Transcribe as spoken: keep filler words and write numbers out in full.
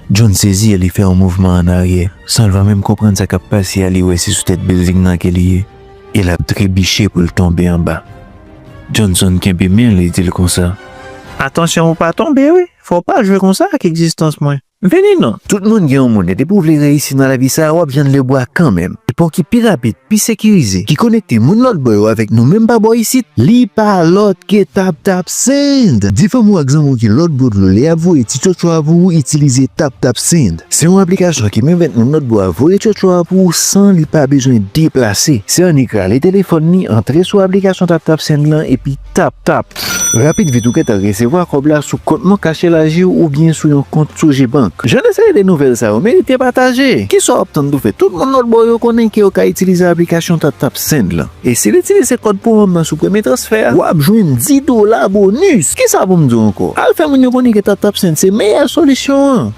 John sezi e li fè yon mouvman annaryè. San l pa menm konprann sa k ap pase a, li wè se sou tèt bilding nan ke li ye. E l ap trebiche pou l tonbe anba. Johnson kenbe men l e di l konsa: "Atansyon pou w pa tonbe wi, fò w pa jwe konsa ak egzistans mwen. Vini non." Tout moun gen yon monnen, depi w vle reyisi nan lavi sa a, w ap jwenn lebwa kanmenm. E pon ki pi rapid, pi sekirize, ki konekte moun lòt bò yo avèk nou menm pa bò isit, li pa lòt ke TapTapSend. Di fanmi w ak zanmi w ki lòt bò dlo lè y ap voye ti tchotcho a pou ou, itilize TapTapSend. Se yon aplikasyon ki pèmèt moun lòt bò a voye tchotcho a pou ou san li pa bezwen deplase. Se annik rale telefòn li, antre sou aplikasyon TapTapSend lan epi tap tap. Rapid vit ou gentan resevwa kòb la sou kont Mon Cash Elaji w oubyen sou yon kont Sogebank. Jan eseye de nouvèl sa yo merite pataje. Kisa w ap tann pou fè tout moun lòt bò yo konnen ke yo ka itilize aplikasyon TapTapSend lan? E si l itilize kòd pwomo m nan sou premye transfè a, w ap jwenn dis dola bonis. Kisa pou m di w ankò? Al fè moun yo konnen ke TapTapSend se meyè solisyon an.